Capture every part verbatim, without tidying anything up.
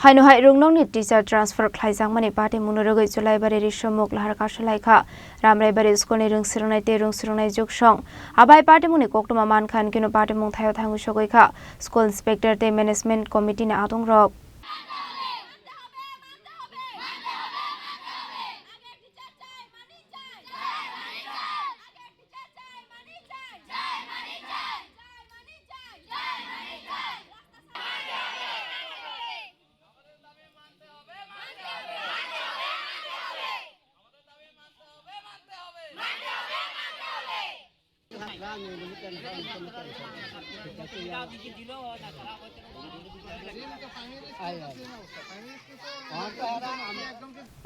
Haino hai rwngnokni teacher transfer khlaijakmani patimungno rwgwi Chulaibari Risomuk lahar kasulaikha. Ramraibari school ni rwngswrwngnai tei rwngswrwngnai jugsong abai patimungni koktwma mankha, hinkhe no patimung thaio thangwi sogwi kha school inspector tei management committee ni adongrok.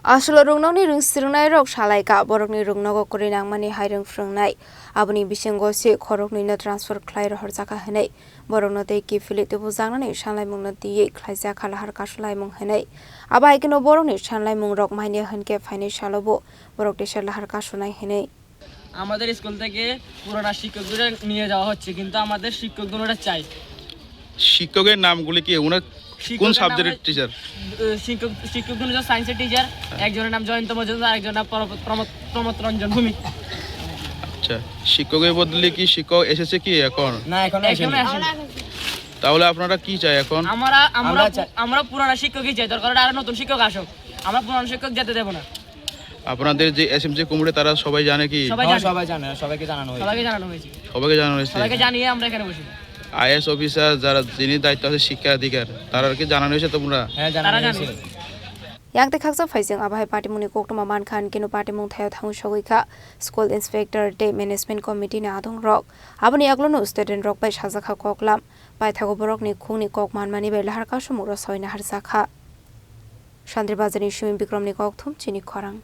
Aswk rwngnokni rwngswrwngnairok salaikha, borokni rwngnogo kwrwi nangmani hai rwng phrwngnai. Aboni bisingo se khoroknwino transfer khlai rohorjakha hwnwi borokno tei kiphilwi tubujaknani sanlaimungno twiwi khlaijakha lahar kasulaimung hwnwi. Abo hai kheno borokni sanlaimungrok manya hwnkhe phainai salobo borok teisa lahar kasunai hwnwi. আমাদের স্কুল থেকে পুরানা শিক্ষকদের নিয়ে যাওয়া হচ্ছে, কিন্তু আমাদের শিক্ষক দুটোটা চাই। শিক্ষকের নামগুলি কি? ওনার কোন শিক্ষকের নাম সাবজেক্টের হলো, টিচার? আহ, শিক্ষক, শিক্ষক দুজন সায়েন্সের টিচার, হ্যাঁ। একজনের নাম জয়ন্ত মজুমদার, আরেকজনের নাম প্রম-, প্রমোদ, প্রমোদ রঞ্জন ভূমি। আচ্ছা, শিক্ষকের বদলে কি শিক্ষক এসেছে কি এখন? না, এখনো এখনো এসেনি। আসেনি। তাহলে আপনারা কি চাই এখন? আমরা, আমরা আমরা পু-, চাই আমরা পুরানা শিক্ষকই চাই, দরকার হলে আরো নতুন শিক্ষক আসুক, আমরা পুরানা শিক্ষক যেতে দেবো না। আপনাদের যে এসএমসি কমিটি, তারা সবাই জানে কি? সবাই হ্যাঁ, জানে। সবাই জানে, সবাইকে জানানো হয়েছে। সবাইকে জানানো হয়েছে। সবাইকে জানানো হয়েছে। সবাইকে জানিয়ে আমরা এখানে বসি। আইএএস অফিসার যারা, যিনি দায়িত্ব আছে শিক্ষা অধিকার, তারা কি জানানো হয়েছে তোমরা? হ্যাঁ, জানানো তারা জানে। হয়েছে। Yang tei khaksa phaising abo hai patimungni koktwma mankha, hinkhe no patimung thaio thangwi sogwi kha school inspector tei management committee ni adongrok. Aboni yagulono student rok bai sajakha koklam, paithago borokni khungni kok manmani bai lahar kasumukro soina harjakha. Sandri Bazarni Sumi Bikramni kokthum chini khorang.